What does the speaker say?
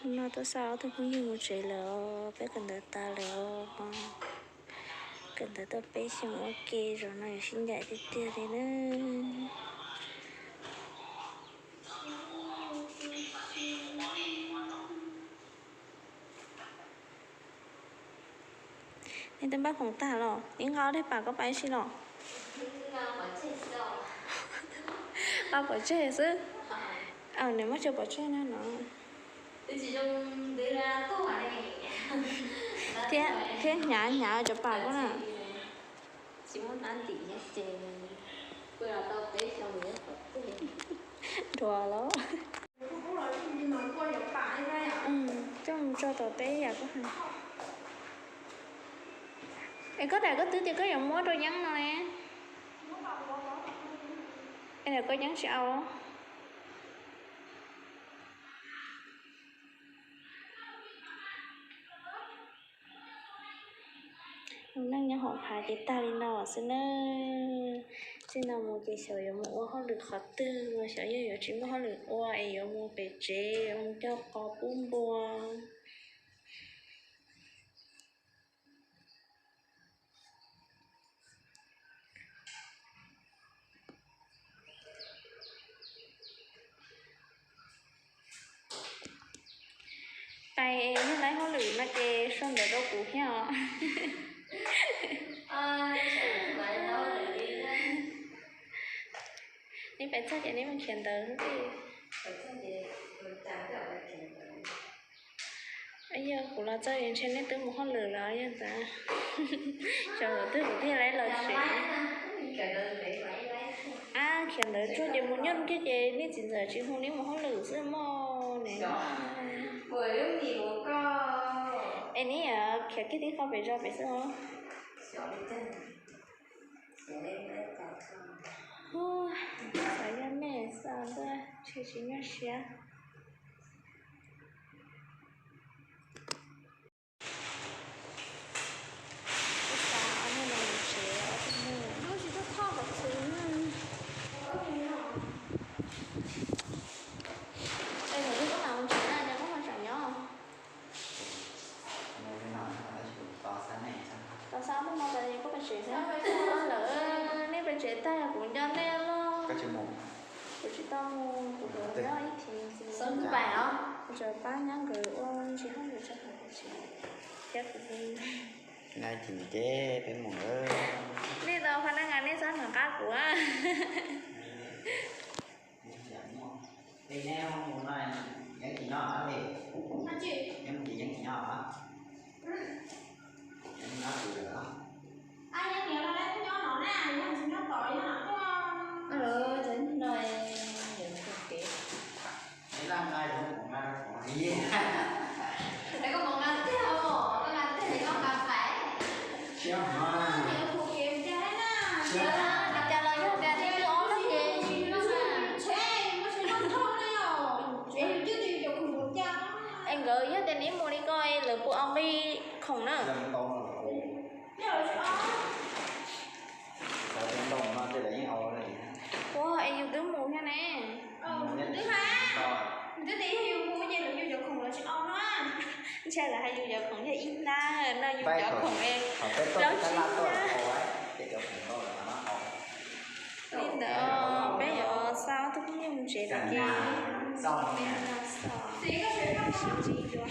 Hnub no tuaj xa ob tug phooj ywg mus tsev lawm, peb kawm ntawv tas lawm. Kawm ntawv tau peb xyoos ua ke, zaum no yuav sib ncaim tiag tiag li na. Nej twb npaj khoom tag los? Ib nqa ob daim pam koj pais ib si los? Nqa pov tseg xwb. Nws muab tso pov tseg na no. Thiab hnyav hnyav cov pam koj na. Dhuav los. Coj mus tso tom teb yam koj hais. Es koj daim koj twb tias koj yuav muab rau Yeeb no ne. Es daim koj Yeeb tsis au. Neej nyob hauv phav ces tag li no xwb na. Txij no mus ces xyov yuav mus ua hauj lwm qhov twg, xyov yog yuav tsis muaj hauj lwm ua es yuav mus pem tsev mus cog qos pub npua. Pais yog laib hauj lwm no ces sau ntawv rau kuv thiab os. Neb pais txog ces neb mus khiav ntawv xwb. Yog kuv los txog es ntshe neb twb mus hauj lwm lawm yog ntawd. Xyov thaum twg kuv thiaj li los tsev. Ab, khiav ntawv tsuag ces mus nyob kiag ces nej txiv ntxawm tsis hu neb mus hauj lwm xwb mog ne. Es neb yuav khiav kiag tib qho pem zos pem xwb os. Xav yog nej xav ntuj tsis tsis nyuaj siab. Ib xav ob hnub no mus tsev ob tug hnub. Lub tsis tuaj thoj kom txwv. Es thaum twg koj mam mus tsev na, cas koj ho tseem nyob? Tos xav ob hnub no tas koj pais tsev xwb. Lawm, nej pais tsev tag kuv nco nej loj. Kuv tsis tau mus, kuv nyob ib thim ntxiv. Kuv tseem pab nyab nkawd ua ntsis hauj lwm tso, kuv tsis, thiab kuv mus. Nqa cim ces peb mus. Nej tau pha naj nqa nej txhob nqa qab kuv. Neb mus no, Yeeb tsis nyob li. Yeeb mus ces Yeeb tsis nyob. Yeeb nyob twg lawm? Cas los yog tias nej twb ob leeg ces. Es nkawd yog tias neb mus li ko lawv puas nqi khoom na? Ua es yus twb mus thiab ne. Ntshai lawv hais yus cov khoom yog ib hnab no yus cov khoom es plaub tsib hnab. Li ntawd peb yuav xa ob tug phooj ywg mus tsev lawm ces sib ntsib dua.